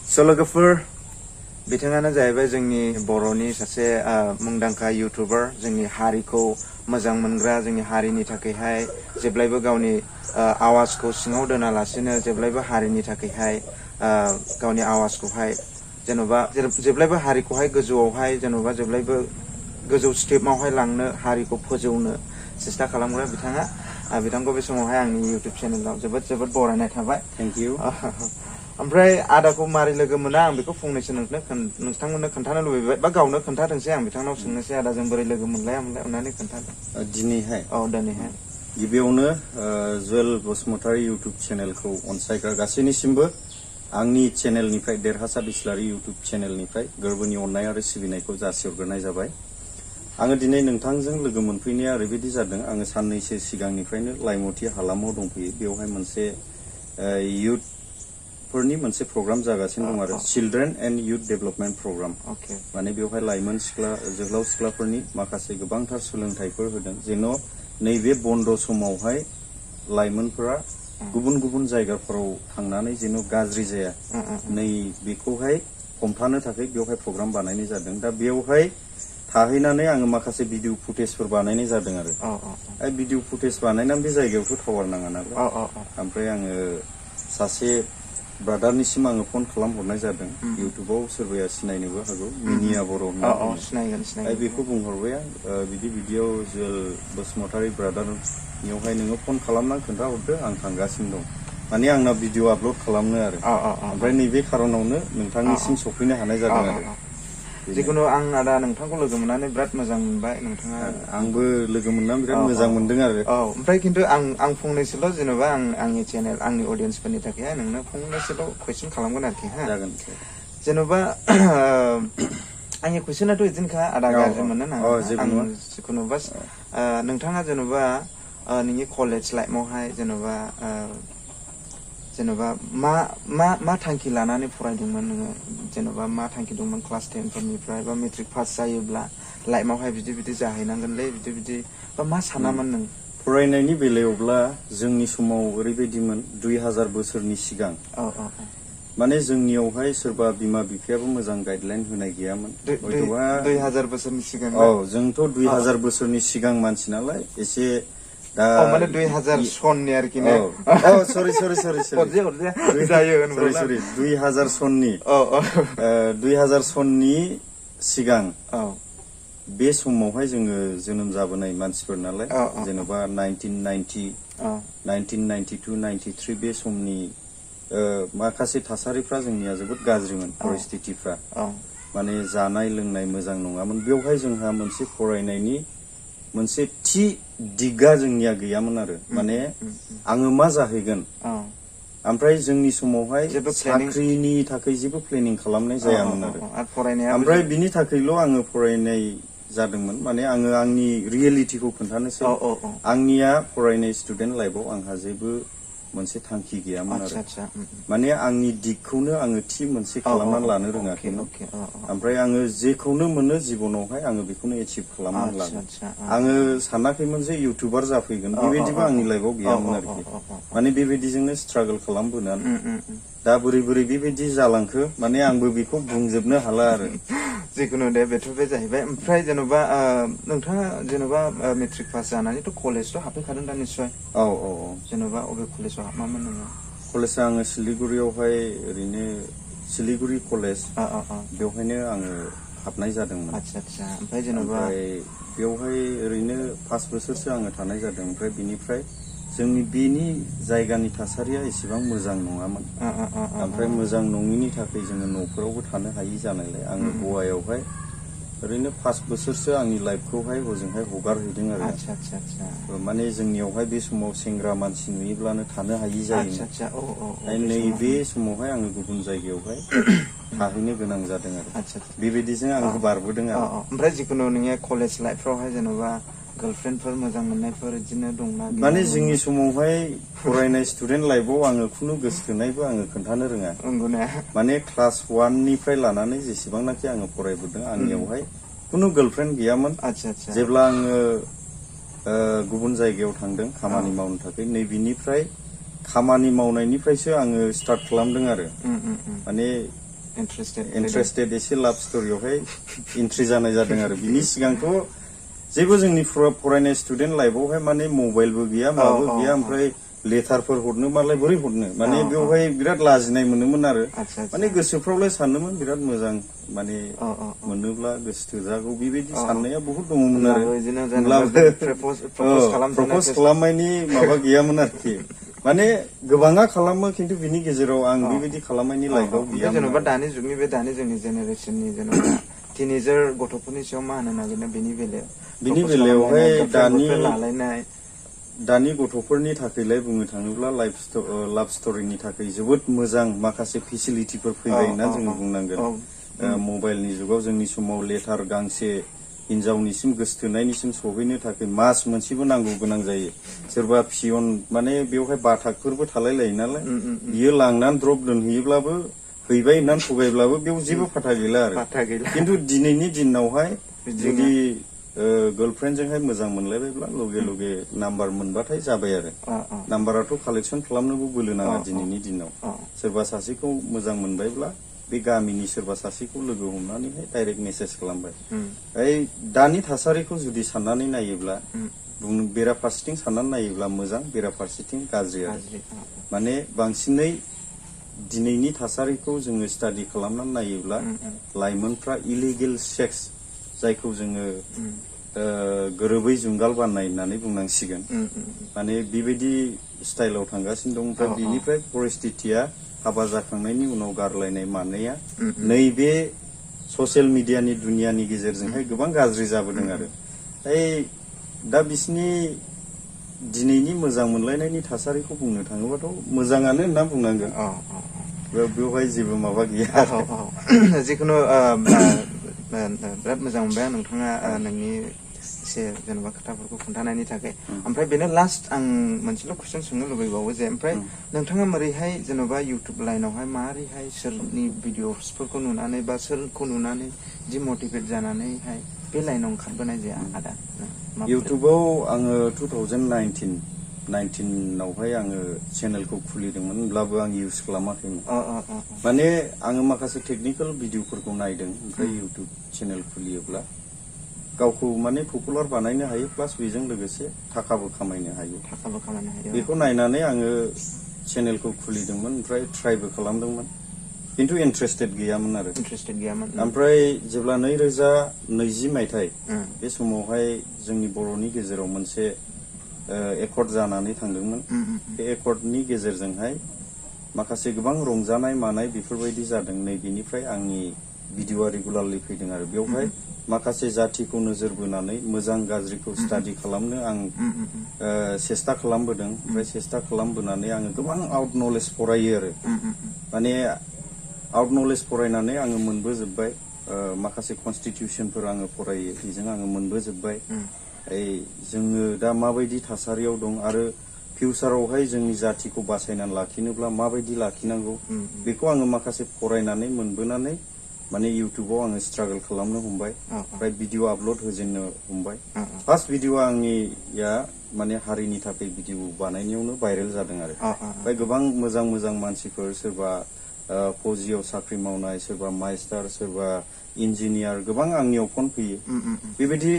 लोगोफोर बिथाङानो जाहैबाय जोंनि बर'नि सासे मुंदांखा इउटुबार जोंनि हारिखौ मोजां मोनग्रा जोंनि हारिनि थाखायहाय जेब्लायबो गावनि आवाजखौ सिङाव दोनालासिनो जेब्लायबो हारिनि थाखायहाय गावनि आवाजखौहाय जेन'बा जेब्लायबो हारिखौहाय गोजौआवहाय जेन'बा जेब्लायबो गोजौ स्टेपआवहाय लांनो हारिखौ फोजौनो सेस्था खालामग्रा बिथाङा बिथांखौ बे समावहाय आंनि इउटुब चेनेलाव जोबोद बरायनाय थाबाय। Thank you. ओमफ्राय आदाखौ मारै लोगो मोना आं बेखौ फंनैसो नोंथांमोननो खोन्थानो लुबैबाय बा गावनो खोन्थाथोंसै आं बिथांनाव सोंनोसै आदाजों बोरै लोगो मोनलाया अननानै खोन्थादो। दिनैहाय दिनैहाय गिबियावनो जुवेल बसुमतारी इउटुब चेनेलखौ अनसायग्रा गासैनिसिमबो आंनि चेनेलनिफ्राय देरहासात इस्लारि इउटुब चेनेलनिफ्राय गोरबोनि अननाय आरो सिबिनायखौ जासिहरग्रोनाय जाबाय। आङो दिनै नोंथांजों लोगो मोनफैनाया ओरैबायदि जादों आङो साननैसो सिगांनिफ्रायनो लाइमथि हालामाव दंफैयो बेवहाय मोनसे इयुथफोरनि मोनसे प्रग्राम जागासिनो दं आरो children and youth development programme. माने बेवहाय लाइमोन सिख्ला जोहोलाव सिख्लाफोरनि माखासे गोबांथार सोलोंथाइफोर होदों जेन' नैबे बन्द समावहाय लाइमोनफोरा गुबुन गुबुन जायगाफोराव थांनानै जेन' गाज्रि जाया नै बेखौहाय हमथानो थाखाय बेवहाय प्रग्राम बानायनाय जादों। दा बेवहाय थाहैनानै आङो माखासे भिडिअ फुटेजफोर बानायनाय जादों आरो भिडिअ फुटेज बानायनानै बे जायगायावथ' टावार नाङा नालाय ओमफ्राय आङो सासे ब्रादारनिसिम आङो फन खालामहरनाय जादों। इउटुबाव सोरबाया सिनायनोबो हागौ मिनिया बर' होनना बेखौ बुंहरबाय आं बिदियाव जुवेल बसुमतारी ब्रादारनियावहाय नोङो फन खालामनानै खोन्थाहरदो आं थांगासिनो दं। माने आंना भिडिअ आपलड खालामनो आरो ओमफ्राय नैबे खारनावनो नोंथांनिसिम सफैनो हानाय जादों आरो। जिखुनु आं आदा नोंथांखौ लोगो मोननानै बिराद मोजां मोनबाय। नोंथाङा आंबो लोगो मोननानै बिराद मोजां मोनदों आरो। ओमफ्राय खिन्थु आं फंनैसोल' जेन'बा आंनि चेनेल आंनि अडियन्सफोरनि थाखाय नोंनो फंनैसोल' कुइसन खालामगोन आरोखि हा जागोन। जेन'बा आंनि कुइसनाथ' बिदिनोखा आदा गाज्रि मोननो नाङा आं जिखुनु बास नोंथाङा जेन'बा नोंनि कलेज लाइफआवहाय जेन'बा मा थांखि लानानै फरायदोंमोन नोङो जेन'बा मा थांखि दंमोन क्लास 10 फोरनिफ्राय बा मेट्रिक पास जायोब्ला लाइफआवहाय बिदि जाहैनांगोनलै बिदि बा मा सानामोन नों? फरायनायनि बेलायावब्ला जोंनि समाव ओरैबायदिमोन 2000 बोसोरनि सिगां माने जोंनियावहाय सोरबा बिमा बिफायाबो मोजां गाइडलाइन होनाय गैयामोन। 2000 बोसोरनि सिगां जोंथ' 2000 बोसोरनि सिगां मानसि नालाय एसे दा माने 2000 सननि आरोखि ने सरि 2000 सननि सिगां बे समावहाय जोङो जोनोम जाबोनाय मानसिफोर नालाय जेन'बा 1990 1992 93 बे समनि माखासे थासारिफ्रा जोंनिया जोबोद गाज्रिमोन परिस्थितिफ्रा माने जानाय लोंनाय मोजां नङामोन। बेवहाय जोंहा मोनसे फरायनायनि मोनसे थि दिगा जोंनिया गैयामोन आरो माने आङो मा जाहैगोन ओमफ्राय जोंनि समावहाय साख्रिनि थाखाय जेबो प्लेनिं खालामनाय जायामोन आरो ओमफ्राय बिनि थाखायल' आङो फरायनाय जादोंमोन। माने आङो आंनि रियेलिटिखौ खोन्थानोसै आंनिया फरायनाय स्टुडेन्ट लाइफआव आंहा जेबो मोनसे थांखि गैयामोन आरो माने आंनि दिगखौनो आङो थि मोनसे खालामनानै लानो रोङाखैमोन। ओमफ्राय आङो जेखौनो मोनो जिबनावहाय आङो बेखौनो एचिभ खालामनानै लादों। आङो सानाखैमोन जे इउटुबार जाफैगोन बेबायदिबो आंनि लाइफआव गैयामोन आरोखि माने बेबायदिजोंनो स्ट्रागल खालामबोनानै दा बोरै बेबायदि जालांखो माने आंबो बेखौ बुंजोबनो हाला आरो। जिखुनु दे बेथ' बे जाहैबाय। ओमफ्राय जेन'बा नोंथाङा जेन'बा मेट्रिक पास जानानैथ' कलेजथ' हाबफैखादों दा निस्सय? जेन'बा अबे कलेजाव हाबमामोन नोङो? कलेजआ आङो सिलिगुरियावहाय ओरैनो सिलिगुरि कलेज बेवहायनो आङो हाबनाय जादोंमोन। ओमफ्राय जेन'बा बेवहाय ओरैनो 5 बोसोरसो आङो थानाय जादों। ओमफ्राय बिनिफ्राय जोंनि बेनि जायगानि थासारिया एसेबां मोजां नङामोन। ओमफ्राय मोजां नङिनि थाखाय जोङो न'फोरावबो थानो हायि जानायलाय आङो गवायावहाय ओरैनो 5 बोसोरसो आंनि लाइफखौहाय हजोंहाय हगारहैदों आरो। माने जोंनियावहाय बे समाव सेंग्रा मानसि नुयोब्लानो थानो हायि जायोमोन। नैबे समावहाय आङो गुबुन जायगायावहाय थाहैनो गोनां जादों आरो बेबायदिजों आङो बारबोदों आरो। ओमफ्राय जिखुनु नोङो कलेज लाइफफ्रावहाय जेन'बा गार्लफ्रेन्डफोर मोजां मोननायफोर बिदिनो दंना? माने जोंनि समावहाय फरायनाय स्टुडेन्ट लाइफआव आङो खुनु गोसोथोनायबो आङो खोन्थानो रोङा। माने क्लास 1 निफ्राय लानानै जेसेबांनाखि आङो फरायबोदों आंनियावहाय खुनु गार्लफ्रेन्ड गैयामोन। जेब्ला आङो गुबुन जायगायाव थांदों खामानि मावनो थाखाय नैबेनिफ्राय खामानि मावनायनिफ्रायसो आङो स्टार्ट खालामदों आरो माने इन्ट्रेस्टेड एसे लाभ स्ट'रियावहाय एन्ट्रि जानाय जादों आरो बिनि सिगांथ' जेबो जोंनि फरायनाय स्टुडेन्ट लाइफआवहाय माने मबाइलबो गैया माबो गैया ओमफ्राय लेटारफोर हरनो मालाय बोरै हरनो माने बेवहाय बिराद लाजिनाय मोनोमोन आरो माने गोसोफ्रावलाय सानोमोन बिराद मोजां माने मोनोब्ला गोसो थोजागौ बेबायदि साननाया बहुत दङमोन आरो प्रप'ज खालामनायनि माबा गैयामोन आरोखि माने गोबाङा खालामो खिन्थु बिनि गेजेराव आं बेबायदि खालामनायनि लाइफआव गैया जेनेबा दानि जुगनि बे दानि जोंनि जेनेरेसननि जेनेबा टिनेजार गथ'फोरनि सायाव मा होनो नागिरनो बिनि बेलायावहाय दानि गथ'फोरनि थाखायलाय बुंनो थाङोब्ला लाभ स्ट'रिनि थाखाय जोबोद मोजां माखासे फेसिलिटिफोर फैबाय होनना जोङो बुंनांगोन मबाइलनि जुगाव जोंनि समाव लेटार गांसे हिनजावनिसिम गोसोथोनायनिसिम सहैनो थाखाय मास मोनसेबो नांगौ गोनां जायो सोरबा पियन माने बेवहाय बाथाकफोरबो थालाय लायो नालाय बियो लांनानै द्रप दोनहैयोब्लाबो हैबाय होननानै थगायब्लाबो बेयाव जेबो फाथा गैला आरो खिन्थु दिनैनि दिनावहाय जुदि गार्लफ्रेन्डजोंहाय मोजां मोनलायबायब्ला लगे लगे नाम्बार मोनबाथाय जाबाय आरो नाम्बाराथ' कालेक्सन खालामनोबो बोलो नाङा दिनैनि दिनाव सोरबा सासेखौ मोजां मोनबायब्ला बे गामिनि सोरबा सासेखौ लोगो हमनानैहाय डाइरेक्ट मेसेज खालामबाय दानि थासारिखौ जुदि साननानै नायोब्ला बेराफारसेथिं साननानै नायोब्ला मोजां बेराफारसेथिं गाज्रि आरो माने बांसिनै दिनैनि थासारिखौ जोङो स्टाडि खालामनानै नायोब्ला लाइमोनफ्रा इलिगेल सेक्स जायखौ जोङो गोरोबै जुंगाल बाननाय होननानै बुंनांसिगोन माने बेबायदि स्टाइलाव थांगासिनो दं ओमफ्राय बिनिफ्राय परिस्थितिया हाबा जाखांनायनि उनाव गारलायनाय मानाया नैबे ससियेल मिडियानि दुनियानि गेजेरजोंहाय गोबां गाज्रि जाबोदों आरो दा बिसिनि दिनैनि मोजां मोनलायनायनि थासारिखौ बुंनो थाङोबाथ' मोजाङानो होनना बुंनांगोन बेवहाय जेबो माबा गैया जिखुनु बिराद मोजां मोनबाय नोंथाङा नोंनि एसे जेनेबा खोथाफोरखौ खोन्थानायनि थाखाय ओमफ्राय बेनो लास्ट आं मोनसेल' कुइसन सोंनो लुबैबावो जे ओमफ्राय नोंथाङा मारैहाय जेनेबा इउटुब लाइनावहाय मारैहाय सोरनि भिडिअसफोरखौ नुनानै बा सोरखौ नुनानै डिमटिभेट जानानैहाय बे लाइनाव ओंखारबोनाय जाया आदा इउटुबाव आङो 2019आवहाय आङो चेनेलखौ खुलिदोंमोन होनब्लाबो आं इउज खालामाखैमोन माने आङो माखासे टेकनिकेल भिडिअफोरखौ नायदों ओमफ्राय इउटुब चेनेल खुलियोब्ला गावखौ माने पपुलार बानायनो हायो प्लास बेजों लोगोसे थाखाबो खामायनो हायो बेखौ नायनानै आङो चेनेलखौ खुलिदोंमोन ओमफ्राय ट्राइबो खालामदोंमोन खिन्थु इन्ट्रेस्टेड गैयामोन आरो ओमफ्राय जेब्ला 2020 मायथाइ बे समावहाय जोंनि बर'नि गेजेराव मोनसे एकर्ड जानानै थांदोंमोन बे एकर्डनि गेजेरजोंहाय माखासे गोबां रंजानाय मानाय बेफोरबायदि जादों नैबेनिफ्राय आंनि भिडिअआ रेगुलारलि फैदों आरो बेवहाय माखासे जाथिखौ नोजोर बोनानै मोजां गाज्रिखौ स्टाडि खालामनो आं सेस्था खालामबोदों ओमफ्राय सेस्था खालामबोनानै आङो गोबां आउट नलेज फरायो आरो माने आउट नलेज फरायनानै आङो मोनबोजोब्बाय माखासे कनस्टिटिउसनफोर आङो फरायो बेजों आङो मोनबोजोब्बाय जोङो दा माबायदि थासारियाव दं आरो फिउचारावहाय जोंनि जाथिखौ बासायनानै लाखिनोब्ला माबायदि लाखिनांगौ बेखौ आङो माखासे फरायनानै मोनबोनानै माने इउटुबाव आङो स्ट्रागल खालामनो हमबाय ओमफ्राय भिडिअ आपलड होजेननो हमबाय फार्स्ट भिडिअआ आंनिया माने हारिनि थाखाय भिडिअ बानायनायावनो भाइरेल जादों आरो ओमफ्राय गोबां मोजां मोजां मानसिफोर सोरबा फौजियाव साख्रि मावनाय सोरबा मास्टार सोरबा इन्जिनियार गोबां आंनियाव फन फैयो बेबायदि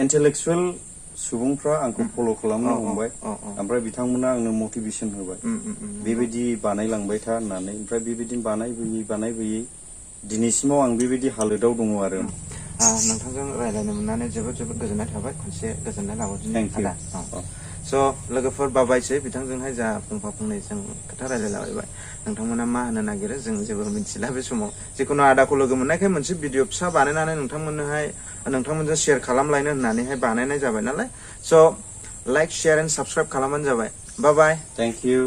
इन्टेलेक्सुवेल सुबुंफ्रा आंखौ फल' खालामनो हमबाय ओमफ्राय बिथांमोना आंनो मटिभेसन होबाय बेबायदि बानायलांबाय था होननानै ओमफ्राय बेबायदिनो बानायबोयै दिनैसिमाव आं बेबायदि हालोदाव दङ आरो नोंथांजों रायज्लायनो मोननानै जोबोद गोजोननाय थाबाय खनसे गोजोननाय लाबोदिनो आदा स' लोगोफोर बाबायसै बिथांजोंहाय जा फंनै जों खोथा रायज्लायलाबायबाय नोंथांमोना मा होनो नागिरो जों जेबो मिथिला बे समाव जिखुनु आदाखौ लोगो मोननायखाय मोनसे भिडिअ फिसा बानायनानै नोंथांमोनजों शेयार खालामलायनो होननानैहाय बानायनाय जाबाय नालाय स' लाइक शेयार एन्ड साबस्क्राइब खालामबानो जाबाय बाय बाय थेंक इउ